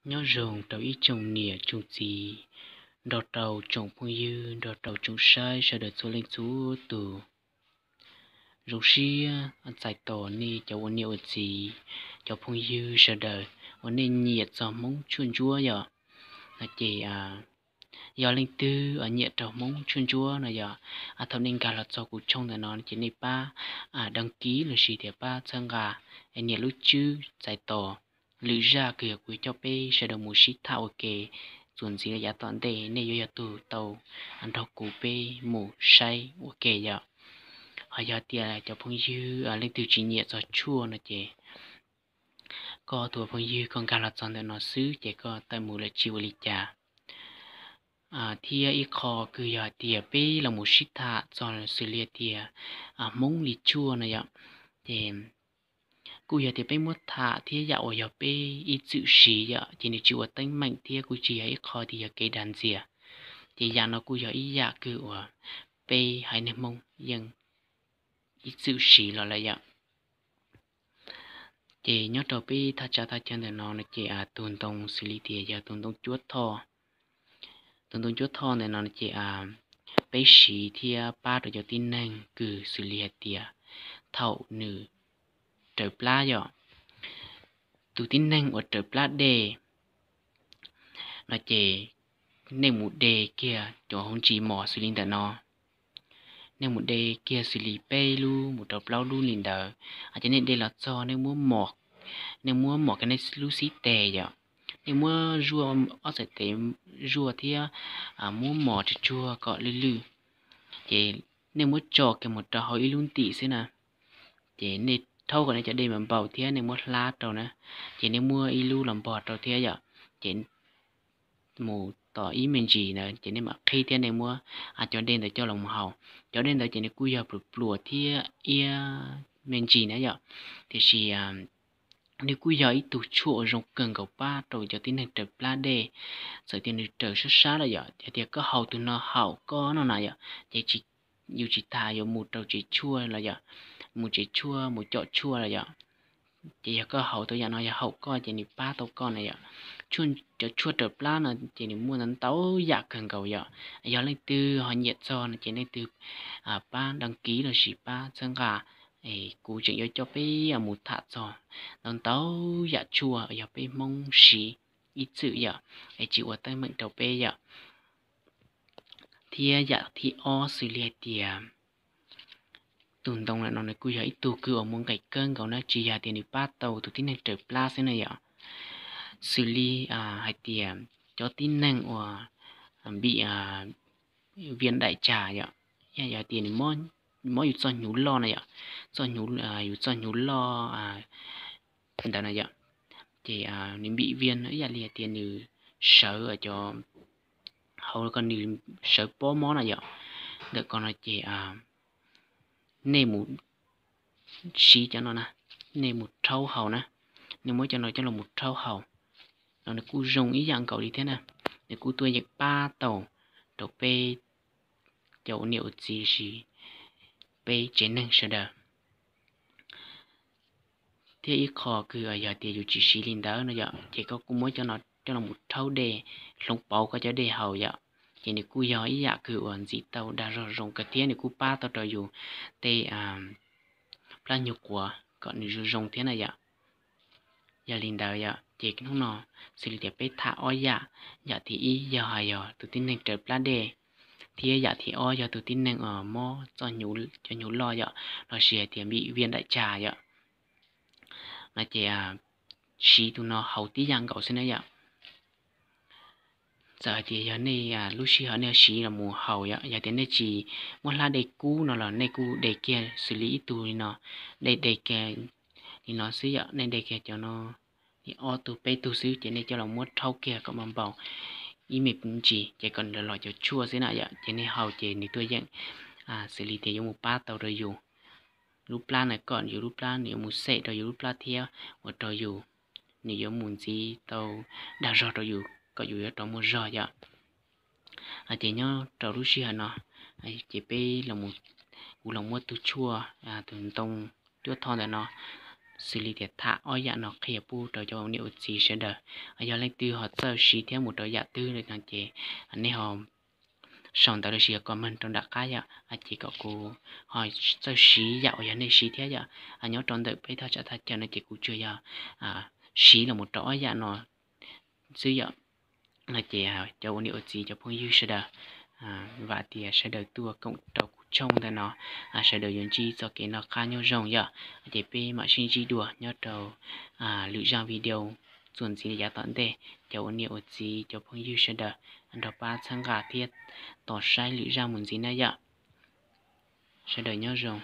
Nyob zoo rau ib tsoom niam tsoom txiv, nrog rau tsoom phooj ywg, nrog rau tsoom saib sawv daws txhua leej txhua tus. Zoo siab txais tos nej cov ua niam ua txiv, cov phooj ywg sawv daws uas nej nyiam txog Hmoob tshuaj ntsuab yom. No ces yog leej twg nyiam rau Hmoob tshuaj ntsuab no yog, thaum nej nkag los txog kuv channel ntawm no ces nej pab đăng ký lossis tias pab txhawb nqa, nias lub tswb txais tos. Lwm zaj kws yog kuv coj peb sawv daws mus sib tham ua ke txuas ntxiv rau yav tom ntej, nej yuav yog tug tau nrog kuv peb mus saib ua ke yom. Ho yog tias cov phooj ywg leej twg tsis nyiam txog tshuaj no ces koj tus phooj ywg koj nkag los txog ntawm no xwb ces koj tawm mus lawm tsis ua li cas. Thiab ib qho kws yog hais tias peb los mus sib tham txog xws li tias Hmoob li tshuaj no yom, ces kuj yog tias peb muab tham thiab yam uas yog peb ib txwm siv yom, ces nws tsis ua teeb meem thiab kuj tsis yog ib qho tias yog kev dag ntxias. Ces yam no kuj yog ib yam kws uas peb haiv neeg Hmoob yeej ib txwm siv los lawm yom. Ces nyob rau peb thaj tsam thaj chaw ntawm no no ces tus ntoo xws li tias yog tus ntoo cuab thoj. Tus ntoo cuab thoj ntawm no ces peb siv thiab pab rau cov tib neeg kws xws li hais tias thaum nws raws plab yom, tus tib neeg uas raws plab dej no ces nej mus de kiag cov hauv ntsis mos xws li ntawm no, nej mus de kiag xws li peb lub mus rau plaub lub li ntawd, ces nej de los txog nej muab mos, nej muab mos kiag nej lub xib tes yom, nej muab zuaj ob txhais tes zuaj thiab muab mos tsuag tsuag kom lwj lwj, ces nej muab tso kiag mus rau hauv ib lub ntim xwb na. Ces nej rhaub kom nej cov dej mas npau thiab nej muab hlab rau na, ces nej muab ib lub los npog rau thiab yom, ces mus tom ib me ntsis na ces nej mam qhib thiab nej muab cov dej ntawd coj los mus haus. Cov dej ntawd ces nws kuj yog pluas pluas thiab iab me ntsis na yom, tiam sis nws kuj yog ib tug tshuaj uas zoo kawg nkaus pab rau cov tib neeg raws plab dej. Txawm tias nws raws sab sab los yom, yog tias koj haus tus no haum koj no na yom, ces yus tsis tas yuav mus rau tsev tshuaj los yom, mus tsev tshuaj mus com tshuaj los yom. Ces yog koj haus tau yam no yog haum koj ces nws pab tau koj na yom. Cov tshuaj raws plab no ces nws muaj ntau ntau yam kawg nkaus yom. Yog leej twg ho nyiam txog no ces leej twg pab đăng ký lossis pab txhawb nqa, kuv tseem yuav coj peb mus tham txog ntau ntau yam tshuaj yog peb Hmoob siv ib txwm yom, es tsis ua teeb meem rau peb yom. Thiab yam thib ob xws li hais tias tus ntoo lawm no nws kuj yog ib tug kws uas muaj nqis kawg nkaus na, tsis yog tias nws pab tau tus tib neeg raws plab xwb na yom. Xws li hais tias cov tib neeg uas bị viêm đại tràng yom, yog tias nws mob yus txoj hnyuv loj na yom, txoj hnyuv, yus txoj hnyuv loj ntawd na yom, ces nws bị viêm ib yam li hais tias nws sawv cov hauv ko nws sawv pob mob na yom, ntawm ko no ces nej mus siv cov no na, nej mus rhaub haus na, nej muab cov no coj los mus rhaub haus no nws kuj zoo ib yam nkaus li thiab na, nws kuj tuaj yeem pab tau rau peb cov ua niam ua txiv lossis peb tsev neeg sawv daws. Thiab ib qho kws yog tias yus tsis siv li ntawd no yom, ces koj kuj muab cov no coj los mus rhaub dej, hloov pauv koj cov dej haus yom, ces nws kuj yog ib yam kws uas ntxiv tau dag zog zoo kawg thiab nws kuj pab tau rau yus tej plab nyuag quav kom nws zoo zoo thiab na yom. Yog li ntawd yom, ces hnub no xws li tias peb tham ob yam, yam thib ib yog hais yog tus tib neeg raws plab dej, thiab yam thib ob yog tus tib neeg uas mob txoj hnyuv, cov hnyuv loj yom, lossis hais tias bị viêm đại tràng yom, no ces siv tus no haus tib yam nkaus xwb na yom. Txawm hais tias yog nej lub sij hawm nej siv los mus haus yom, yog tias nej tsis muab hlab dej kub no los nej kuj de kiag xws li ib tug li no, de de kiag li no xwb yom, nej de kiag cov no li ob tug peb tug xwb ces nej coj los muab rhaub kiag kom npau npau ib me ntsis ces kom nws los cov tshuaj xwb na yom, ces nej haus ces nws tuaj yeem xws li tias yuav mus pab tau rau yus lub plab na, kom yus lub plab nws yuav mus xem rau yus lub plab thiab ua rau yus, nws yuav mus ntxiv tau dag zog rau yus kom yus yuav rov muaj zog yom. Ces nyob rau lub sij hawm no ces peb, kuv los muab tus tshuaj, tus ntoo cuab thoj ntawm no xws li tias tham ob yam no qhia pub rau cov ua niam ua txiv sawv daws. Yog leej twg ho txawj siv thiab mus rau yam twg no ces nej ho sau ntawv los sis comment rau nram qab yom, ces kom kuv ho txawj siv yam uas yog nej siv thiab yom. Nyob rau ntawm peb thaj tsam thaj chaw no ces kuv tsuas yog siv los mus rau ob yam no xwb yom. No ces cov ua niam ua txiv cov phooj ywg sawv daws, vam tias sawv daws tuaj koom rau kuv channel ntawm no, sawv daws yuav ntsib txoj kev noj qab nyob zoo yom. Ces peb mam sib ntsib dua nyob rau lwm zaj video txuas ntxiv yav tom ntej. Cov ua niam ua txiv cov phooj ywg sawv daws nrog pab txhawb nqa thiab tos saib lwm zaj mus ntxiv na yom. Sawv daws nyob zoo.